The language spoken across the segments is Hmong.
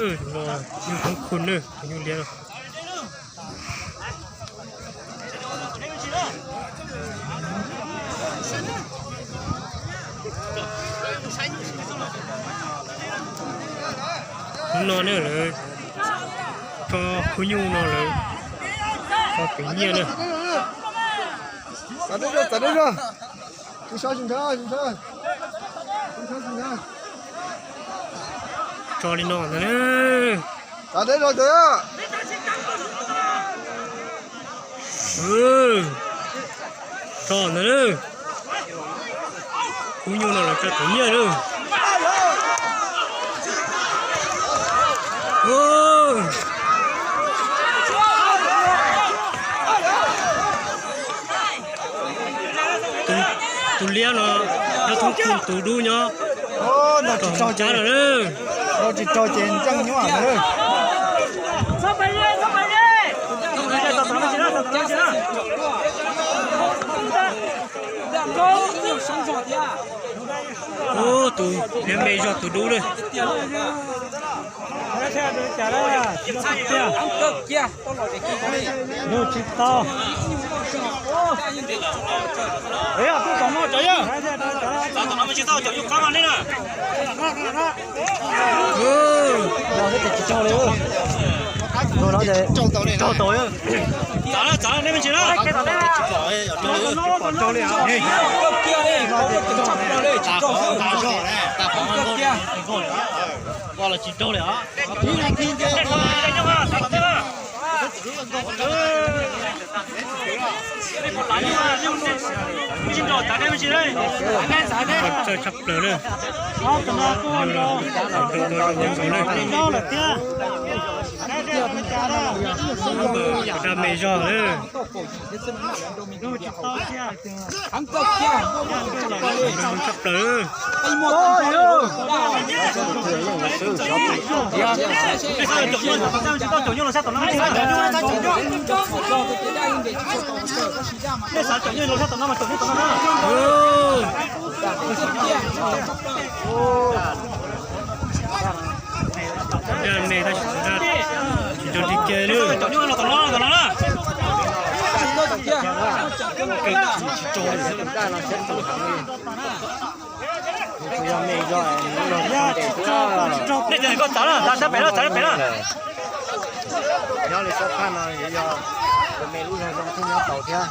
Nyuj thoob khu na, nyuj liab no. Hnub no ne lawv tso khub nyuj no lawv tso khwv nyiaj na. Tso li no ntag na. Tso ntag na. Khub nyuj no lawv tso khwv nyiaj na. Tus liab no nyob thoob khu, tus dub nyob rau cab no na. Tsis raug ces ntseej nyuaj na. Tus liab me zog tus dub na. Yug tsis tau. Raug tau. Los tsis raug li os. Tshaj plaws na. Dab me zog na. Tshaj plaws. Tsis tso ris kiag li. Nej cov koj txav na, txav pem na, txav pem na. Nyob li sab phaj no yog me lub zog zoo thiab nyob tau thiab.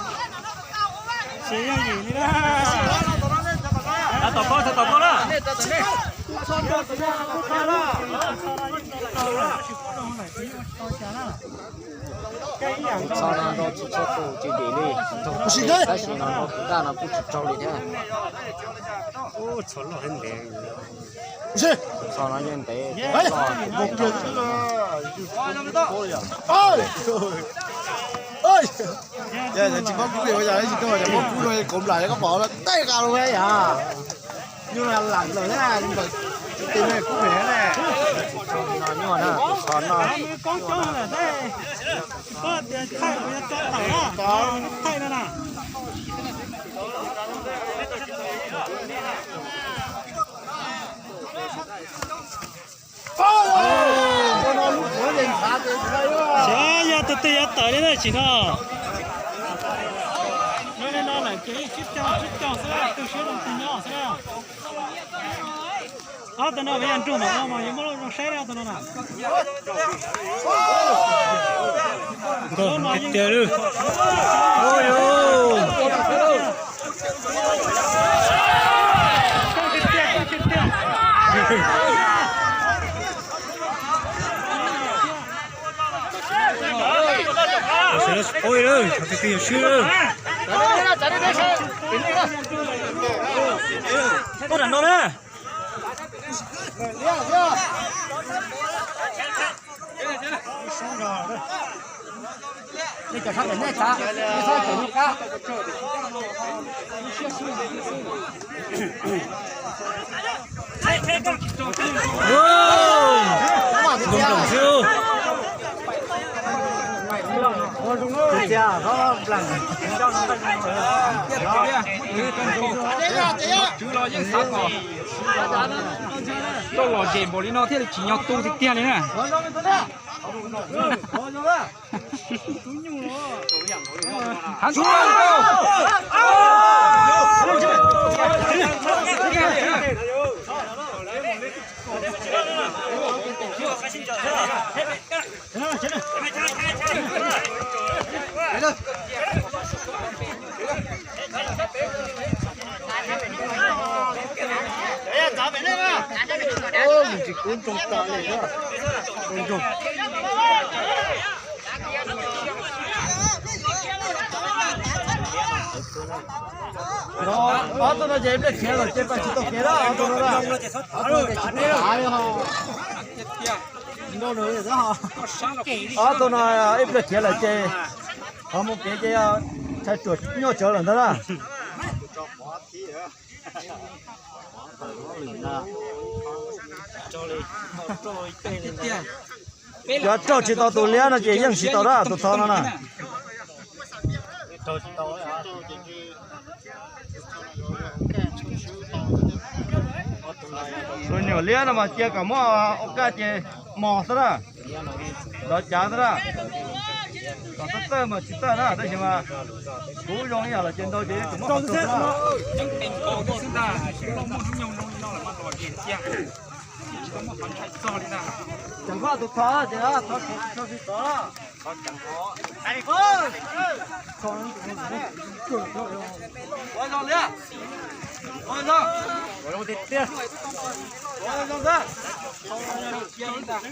Txav tom koj, txav tom koj na. Tus txho no nrau tsis tshua tus tsis dim li, tab sis no nrau tus daj no kuj tsis raug li thiab. Tus txho no yeej ntev thiab loj. Tsis paub kub li, yog tsis paub kub no kov nplam koj pom no tej qa lawm yam. Nyuj lam lawm na, tus tis no kub pem ne. No nyuaj na, tus txho no. Xyov yog tus twg yuav tawm li na tsim no. Zoo li no lawm ces yeej sib caug sib caug xwb, tus siab zoo tus nyob xwb na. Ob tug no yog nrug ntawm no mas yuav muab lub zoo saib ob tug no na. Nkauj tiag tiag li. Ua no na. Nkauj nploom xwb. Tswv los yeej xav kom tau lom zem npaum li no thiaj li tsim nyog tu tiag tiag li na. Ob tug no ces ib pliag khiav lawm ces pab tsis tau khiav na, ob tug no na. Ob tug no ib pliag khiav lawm ces qhov mus kev ces tshai ruam nyuaj tsawv lawm ntag na. Yog raug tsis tau tus liab no ces yeej tsis tau na, tus txho no na. Tus nyuam liab no mas cia kom muab ua kaj ces mos xwb na, nrov cav xwb na. Kom txawj txawj mas tsis txawj na, tab sis mas kuv zoo ib yam los ces ntau ces yeej tsis muab qhov txog xwb na. Tseem muaj tus txho ces txho tsis txho.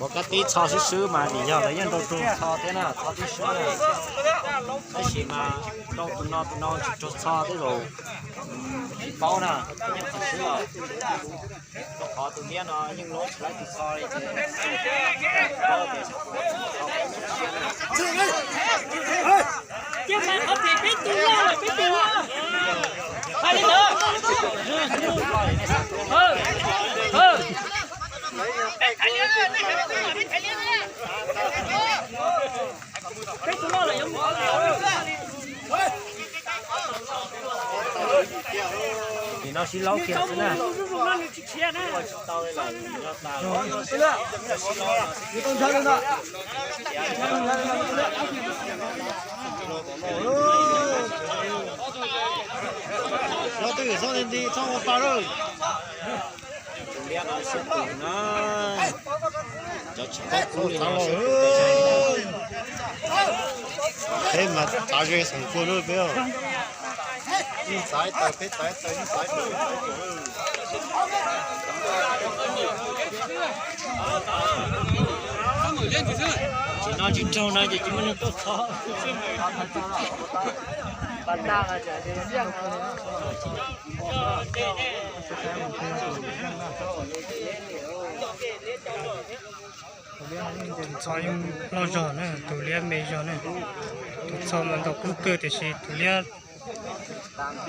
Ua kab tib txho swb swb mas vim yog lawv yeej nrau tug txho thiab na, txho tib swb na. Tab sis mas nrau tus no tus no tsis raug txho tej zaum tsis paub na, yeej txho swb os. Rau qhov tus liab no yeej lub tsis laib tus txho li ces paub tias Nim no sib laub kiag xwb na. Twb yog txhob nti txhob ua pa lawm. Tus liab no siab tus na, cov tsis paub kub li no siab tus. Peb mas txav ze xeem kua lub peb os. Yeej txav ib taws peb txav ib taws, yeej txav ib taws peb txav ib taws. Tsis no tsis raug no ces tsis muaj neeg tuaj txhom. Tus txho yeej loj zog na, tus liab me zog na. Tus txho mas ntaus kub kawg tiam sis tus liab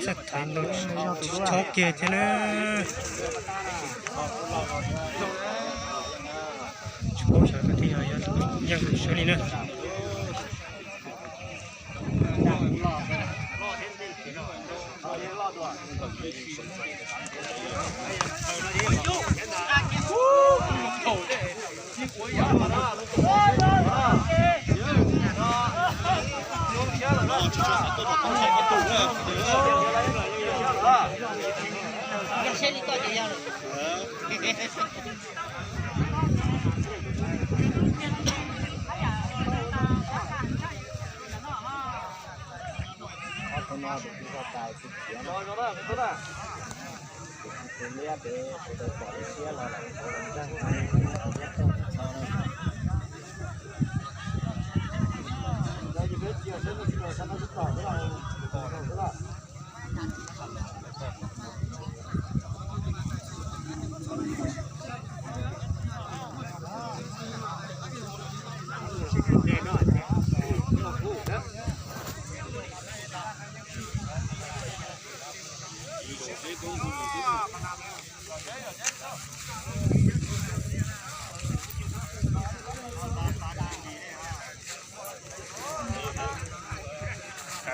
txawj thaiv ntaus tsis tshov kiag thiab na. Tsis paub xyov tus twg yog, yog tus yeej tus sawv li na.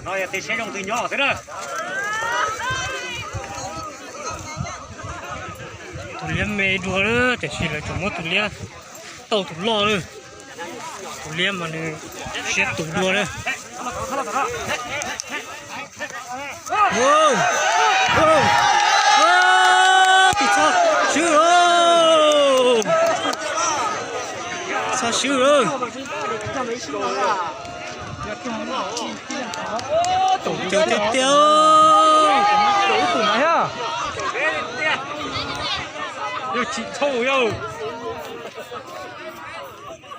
No yog tej siab zoo twg nyob xwb na. Tus liab me dua lawm, tiam sis lawv tseem muab tus liab tau tus loj lawm. Tus liab mas nws siab tus dua lawm. Tus txog swb lawm. Txog swb lawm. Tau tiag tiag. Yog tsis txhob yog.